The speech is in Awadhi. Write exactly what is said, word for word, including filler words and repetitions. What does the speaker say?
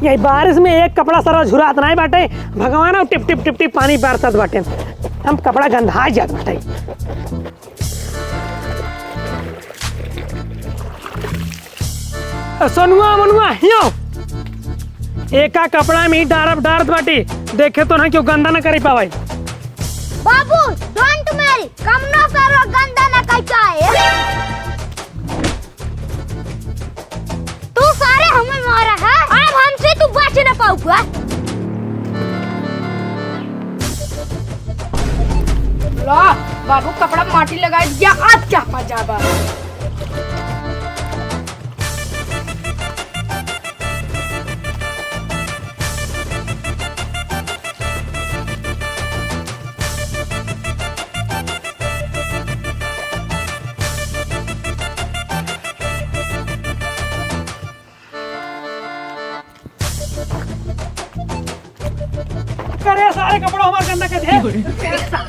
कि बारिश में एक कपड़ा सरवा झुरात नाहीं बाटे, भगवान टिप टिप टिप टिप पानी बरसत बाटे, हम कपड़ा गंधाइ जात बाटे। ए, सोनुआ, मनुआ, हियो। एका कपड़ा में ही डारब डारत बाटी, देखे तो ना केहू गंदा ना करी पावे। बाबू, don't marry, कमनो सरवा गंदा ना करी पाए। तू सारे हमें मारा है, अब हमसे तू बच न पाउगा। ला, बाबू कपड़ा माटी लगाइ दिया, आज क्या मजा बा। करे सारे कपड़ा हमार गंदा कर दे।